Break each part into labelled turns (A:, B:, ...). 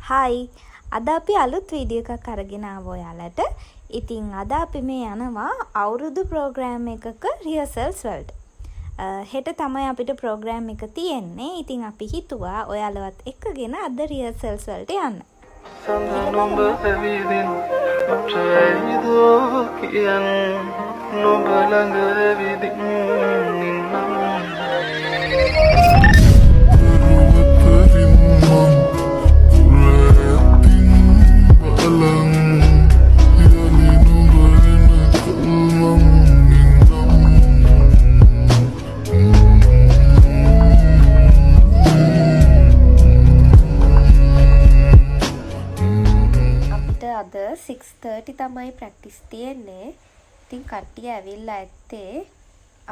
A: Hi, අද අපි අලුත් වීඩියෝ එකක් අරගෙන ආවා ඔයාලට. ඉතින් අද අපි මේ යනවා අවුරුදු ප්‍රෝග්‍රෑම් එකක රිහර්සල්ස් වලට. හෙට තමයි අපිට ප්‍රෝග්‍රෑම් එක තියෙන්නේ. ඉතින් අපි හිතුවා ඔයාලවත් එක්කගෙන අද රිහර්සල්ස් වලට යන්න.
B: සඳ නුඹ ඇවිදින් මට ඇයිදෝ කියන් නුඹ ළඟ ඇවිදින් ඉන්නම්.
C: අතරින් මං ඈතින් බලන් යලි නුඹ එනකල් මං ඉන්නම්.
D: අපිට අද 6:30 තමයි ප්‍රැක්ටිස් තියෙන්නේ. ඉතින් කට්ටිය ඇවිල්ලා ඇත්තේ.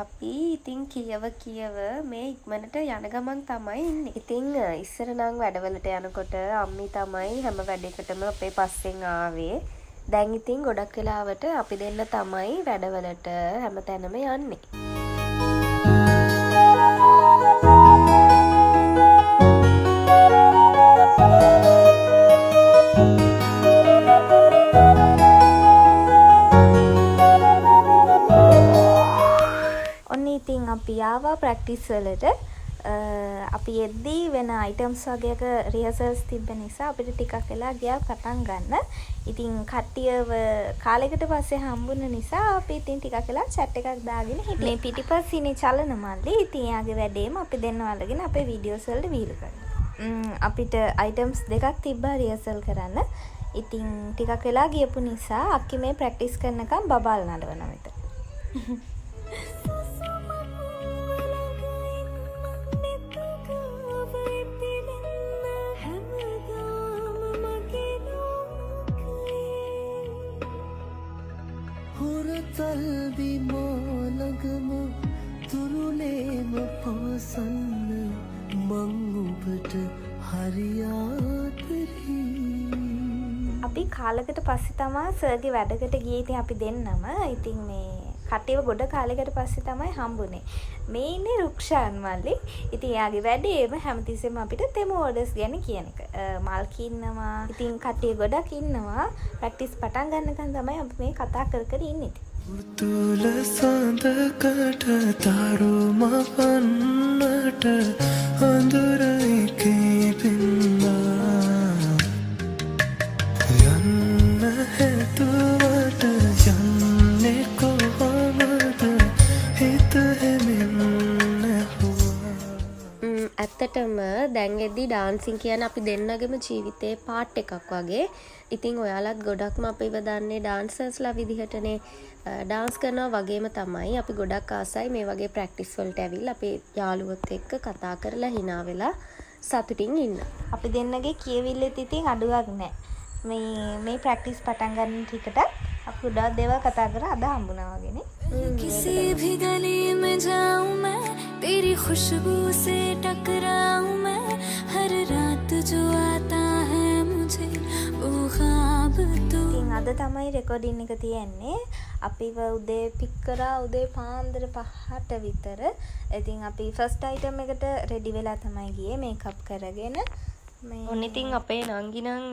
D: අපි ඉතින් කියව කියව මේ ඉක්මනට යන ගමන් තමයි ඉන්නේ. ඉතින් ඉස්සර නම් වැඩවලට යනකොට අම්මි තමයි හැම වැඩකටම අපේ පස්සෙන් ආවේ. දැන් ඉතින් ගොඩක් වෙලාවට අපි දෙන්න තමයි වැඩවලට හැම තැනම යන්නේ.
A: ඔන්න ඉතින් අපි ආවා ප්‍රැක්ටිස් වලට. අපි එද්දී වෙන අයිටම්ස් වගේක රිහර්සල්ස් තිබ්බ නිසා අපිට ටිකක් වෙලා ගියා පටන් ගන්න. ඉතින් කට්ටියව කාලෙකට පස්සේ හම්බුන නිසා අපි ඉතින් ටිකක් වෙලා චැට් එකක් දාගෙන හිටියේ. මේ පිටිපස්සේ ඉන්නේ චලන මල්ලි. ඉතින් එයාගේ වැඩේම අපි දෙන්නව අල්ලගෙන අපේ වීඩියෝස් වලට විහිළු කරනවා. අපිට අයිටම්ස් දෙකක් තිබ්බා රිහර්සල් කරන්න. ඉතින් ටිකක් වෙලා ගියපු නිසා අක්කි මේ ප්‍රැක්ටිස් කරනකම් බබාලා නටවනවා මෙතන.
E: හුරතල් බිමා ළඟම තුරුලේම පවසන්න මං ඔබට හරි ආදරෙයි.
A: අපි කාලෙකට පස්සේ තමා සර්ගේ වැඩකට ගියේ ඉතින් අපි දෙන්නම. ඉතින් මේ කට්ටියව ගොඩ කාලෙකට පස්සේ තමයි හම්බුනේ. මේ ඉන්නේ රුක්ෂාන් මල්ලි. ඉතින් එයාගේ වැඩේම හැමතිස්සෙම අපිට තෙමු ඕඩර්ස් ගැන කියන එක. මල්කි ඉන්නවා. ඉතින් කට්ටිය ගොඩක් ඉන්නවා. ප්‍රැක්ටිස් පටන් ගන්නකන් තමයි අපි මේ කතා කර කර ඉන්නේ ඉතින්.
E: උතුල සඳකට තරු මවන්නට අඳුර එකේ පෙන්නා යන්න හැදුවට යන්නේ කොහොමද හිත හෙමින් ඇහුවා.
D: ඇත්තටම දැන් එද්දි ඩාන්සින් කියන්නේ අපි දෙන්නගේම ජීවිතේ පාට් එකක් වගේ. ඉතින් ඔයාලත් ගොඩක්ම අපිව දන්නේ ඩාන්සර්ස්ලා විදිහටනේ. ඩාන්ස් කරනවා වගේම තමයි අපි ගොඩක් ආසයි මේ වගේ ප්‍රැක්ටිස් වලට ඇවිල්ලා අපේ යාළුවොත් එක්ක කතා කරලා හිනා වෙලා සතුටින් ඉන්න.
A: අපි දෙන්නගේ කියවිල්ලෙත් ඉතින් අඩුවක් නෑ. මේ ප්‍රැක්ටිස් පටන් ගන්න ටිකට අපි ගොඩාක් දේවල් කතා කරලා අද හම්බුණා වගේනේ.
F: किसी भी गली में जाऊं मैं तेरी खुशबू से टकराऊं मैं हर रात जो आता है मुझे वो ख्वाब तू.
A: ඉතින් අද තමයි රෙකෝඩින් එක තියෙන්නේ. අපිව උදේ පික් කරා උදේ පාන්දර 5ට විතර. ඉතින් අපි ෆස්ට් අයිටම් එකට රෙඩි වෙලා තමයි ගියේ මේකප් කරගෙන. මේ
D: ඔන්න ඉතින් අපේ නංගි නම්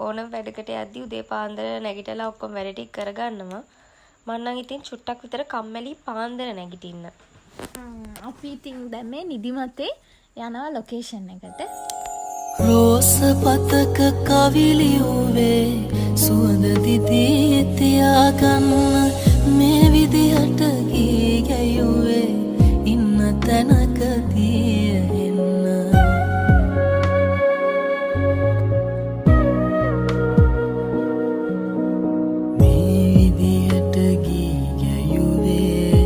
D: ඕනම වැඩකට යද්දි උදේ පාන්දර නැගිටලා ඔක්කොම වැඩ ටික කරගන්නවා. මං නම් ඉතින් චුට්ටක් විතර කම්මැලි පාන්දර නැගිටින්න.
G: අපි ඉතින් දැන් මේ නිදිමතේ යනවා ලොකේෂන් එකට.
E: රෝස පතක කවි ලිව්වේ සුවඳ දිදී තියාගන්න මේ විදිහට ගී ගැයුවේ ඉන්න තැනකදී ඇහෙන්න. මේ විදිහට ගී ගැයුවේ.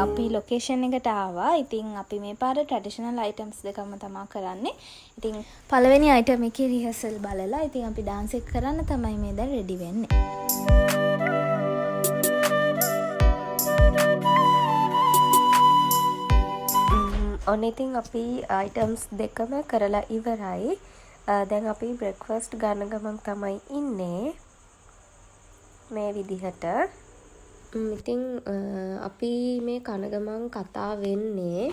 A: අපි ලොකේෂන් එකට ආවා. ඉතින් අපි මේ පාර ට්‍රැඩිෂනල් අයිටම්ස් දෙකම තමා කරන්නේ. ඉතින් පළවෙනි අයිටම් එකේ රිහර්සල් බලලා ඉතින් අපි ඩාන්ස් එක කරන්න තමයි මේ දැන් රෙඩි වෙන්නේ.
D: ඔන්න ඉතින් අපි අයිටම්ස් දෙකම කරලා ඉවරයි. දැන් අපි බ්‍රෙක්ෆාස්ට් ගන්න ගමන් තමයි ඉන්නේ. මේ විදිහට. ඉතින් අපි මේ කන ගමන් කතා වෙන්නේ.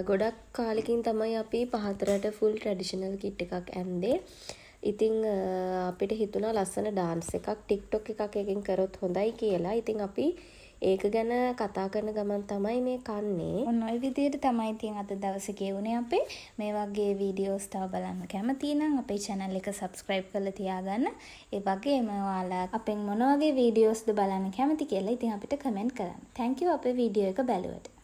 D: ගොඩක් කාලෙකින් තමයි අපි පහතරට ෆුල් ට්‍රැඩිෂනල් කිට් එකක් ඇන්දේ. ඉතින් අපිට හිතුණා ලස්සන ඩාන්ස් එකක්, ටික්ටොක් එකක් එකෙන් කරොත් හොඳයි කියලා. ඉතින් අපි ඒක ගැන කතා කරන ගමන් තමයි මේ කන්නේ.
A: ඔන්න ඔය විදිහට තමයි ඉතින් අද දවසේ ගෙවුනේ අපේ. මේ වගේ වීඩියෝස් තව බලන්න කැමති නම් අපේ channel එක subscribe කරලා තියාගන්න. ඒ වගේම ඔයාලා අපෙන් මොන වගේ වීඩියෝස්ද බලන්න කැමති කියලා ඉතින් අපිට කමෙන්ට් කරන්න. Thank you අපේ වීඩියෝ එක බැලුවට.